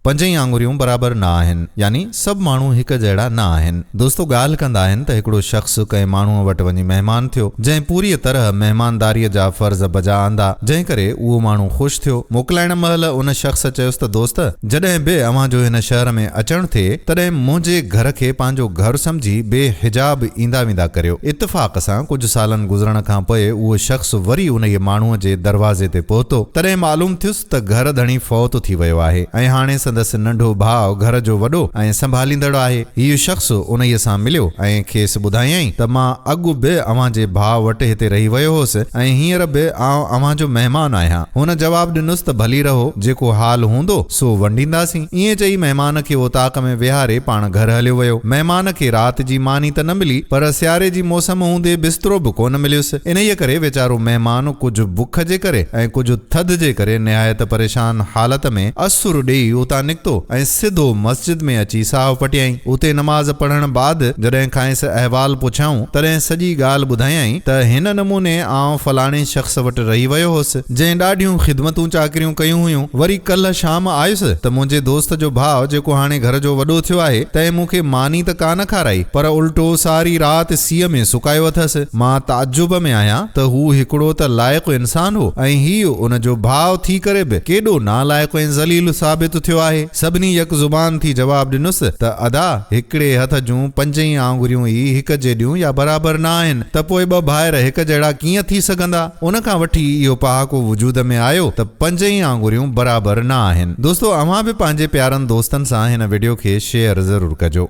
پنجئي آڱريون برابر نه آهن، يعني سڀ ماڻهو هڪ جهڙا نه آهن. دوستو ڳالهه ڪندا آهن ته هڪڙو شخص ڪنهن ماڻهوء وٽ وڃي مهمان ٿيو، جنهن پوريء طرح مهمانداريء جا فرض بجا آندا، جنهن ڪري اهو ماڻهو خوش ٿيو. موڪلائڻ مهل ان شخص چيس ته دوست! جڏهن به اوهان جو هن شهر ۾ اچڻ ٿئي، تڏهن منهنجي گهر کي پنهنجو گهر سمجهي بي حجاب ايندا ويندا ڪريو. اتفاق سان ڪجهه سالن گذرڻ کان پوء اهو شخص وري انهيء ماڻهوء جي دروازي تي پهتو، تڏهن معلوم ٿيس، ته گهر ڌڻي فوت ٿي ويو آهي ۽ هاڻي سندس ننڍو ڀاء گهر جو وڏو ۽ سنڀاليندڙ آهي. هيء شخص انهيء سان مليو ۽ کيس ٻڌايائين ته مان اڳ به اوهان جي ڀاء وٽ هتي رهي ويو هوس ۽ هينئر به آئون اوهان جو مهمان آهيان. هن جواب ڏنس ته ڀلي رهو، جيڪو حال هوندو سو ونڊينداسين. ائين چئي مهمان کي اوطاق ۾ ويهاري پاڻ گهر هليو ويو. مهمان کي رات جي ماني ته نه ملي، پر سياري جي موسم هوندي بسترو به ڪونه مليس. انهيء ڪري ويچارو مهمان ڪجهه بک جي ڪري ۽ ڪجهه ٿڌ جي ڪري نهايت پريشان حالت ۾ اسر ڏيئي اتان نڪتو ۽ سڌو مسجد ۾ اچي ساهه پٽيائين. اتي نماز پڙهڻ بعد جڏهن کانئس احوال پڇيائون، تڏهن سڄي ڳالهه ٻڌايائين ته هن نموني آئون فلاڻي شخص وٽ رهي ويو هوس، جنهن ڏاڍيون خدمتون چاڪريون ڪيون هيون. وري ڪلهه شام آيس ته منهنجي دوست جو ڀاء جيڪو هاڻي گهر جو وڏو ٿيو آهي، تنهن مون کي ماني ته ڪا نه کارائي، پر الٽو ساري رات سيء ۾ سڪايو اٿس. مان تعجب ۾ آهيان ته هو هڪڙو ته لائق انسان هو ۽ هيء ان جو ڀاء ٿي ڪري به ڪيڏو نالائق ۽ ذليل ثابت ٿيو آهي. سڀني يڪ زبان ٿي جواب ڏنس ته ادا! هڪڙي هٿ جون پنجئي آڱريون ئي هڪ جيڏيون يا برابر نه آهن ته پوء ٻه ڀائر هڪ جهڙا ڪيئن ٿي سگهندا؟ ان کان وٺي اهو پهاڪو وجود ۾ آيو ته پنجئي آڱريون برابر نه آهن. دوستو اوهان به پنهنجي پيارن دوستن سان هن وڊيو کي شيئر ضرور ڪجو.